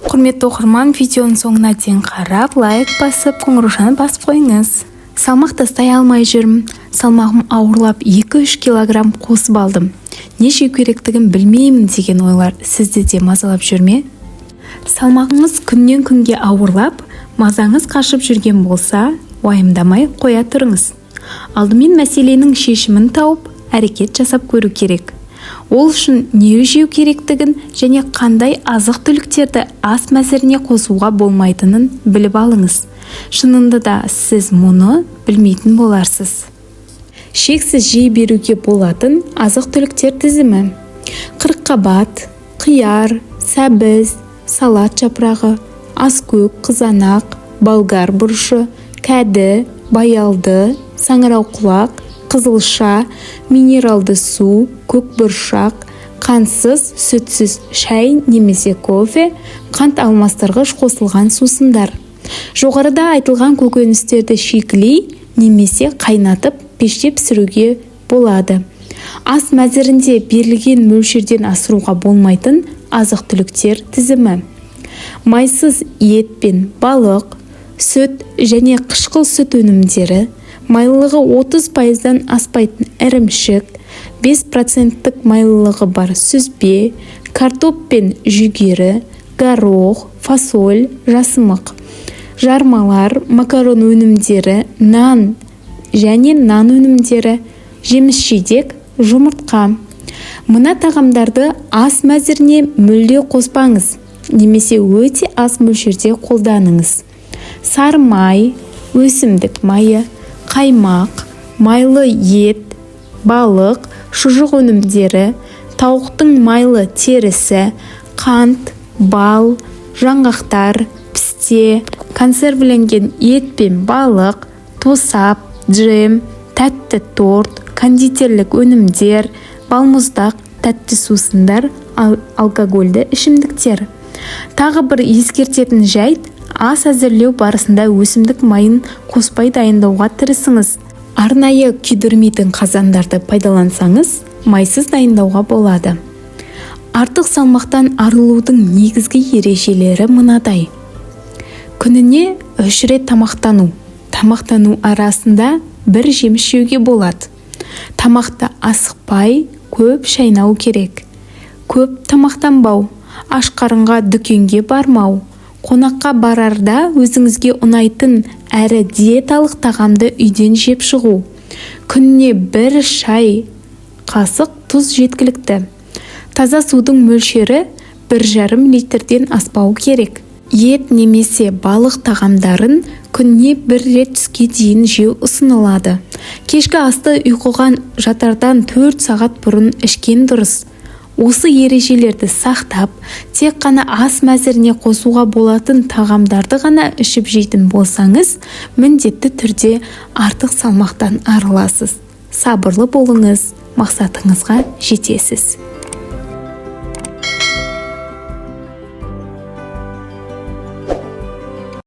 Құрметті оқырман, видеоның соңына дейін қарап, лайк басып, қоңыраушаны басып қойыңыз. Салмақ тастай алмай жүрмін. Салмағым ауырлап, 2-3 килограмм қосып алдым. Не жеу керектігін білмеймін деген ойлар сізді де мазалап жүр ме? Салмағыңыз күннен күнге ауырлап, мазаңыз қашып жүрген болса, уайымдамай қоя тұрыңыз. Алдымен мәселенің шешімін тауып, әрекет жасап көру керек. Ол үшін не жеу керектігін және қандай азық-түліктерді ас мәзіріне қосуға болмайтынын біліп алыңыз. Шынында да, сіз мұны білмейтін боларсыз. Шексіз жей беруге болатын азық-түліктер тізімі: қырыққабат, қияр, сәбіз, салат жапырағы, аскөк, қызанақ, болгар бұрышы, кәді, баялды, саңырауқұлақ, қызылша, минералды су, көк бұршақ, қантсыз, сүтсіз шай немесе кофе, қант алмастырғыш қосылған сусындар. Жоғарыда айтылған көкөністерді шикілей немесе қайнатып, пеште пісіруге болады. Ас мәзірінде берілген мөлшерден асыруға болмайтын азық-түліктер тізімі: майсыз ет пен балық, сүт және қышқыл сүт өнімдері, майлылығы 30%-дан аспайтын ірімшік, 5 проценттік майлылығы бар сүзбе, картоп пен жүгері, горох, фасоль, жасымық, жармалар, макарон өнімдері, нан және нан өнімдері, жеміс-жидек, жұмыртқа. Мына тағамдарды ас мәзіріне мүлде қоспаңыз немесе өте аз мөлшерде қолданыңыз: сары май, өсімдік майы, қаймақ, майлы ет, балық, шұжық өнімдері, тауықтың майлы терісі, қант, бал, жаңғақтар, пісте, консервіленген ет пен балық, тосап, джем, тәтті торт, кондитерлік өнімдер, балмұздақ, тәтті сусындар, алкогольді ішімдіктер. Тағы бір ескертетін жайт: ас әзірлеу барысында өсімдік майын қоспай дайындауға тырысыңыз. Арнайы күйдірмейтін қазандарды пайдалансаңыз, майсыз дайындауға болады. Артық салмақтан арылудың негізгі ережелері мынадай: күніне үш рет тамақтану, тамақтану арасында бір жеміс жеуге болады, тамақты асықпай көп шайнау керек, көп тамақтанбау, аш қарынға дүкенге бармау, қонаққа барарда өзіңізге ұнайтын әрі диеталық тағамды үйден жеп шығу, күніне бір шай қасық тұз жеткілікті, таза судың мөлшері 1,5 литрден аспауы керек, ет немесе балық тағамдарын күніне бір рет түске дейін жеу ұсынылады, кешкі асты ұйқыға жатардан 4 сағат бұрын ішкен дұрыс. Осы ережелерді сақтап, тек қана ас мәзіріне қосуға болатын тағамдарды ғана ішіп жейтін болсаңыз, міндетті түрде артық салмақтан арыласыз. Сабырлы болыңыз, мақсатыңызға жетесіз.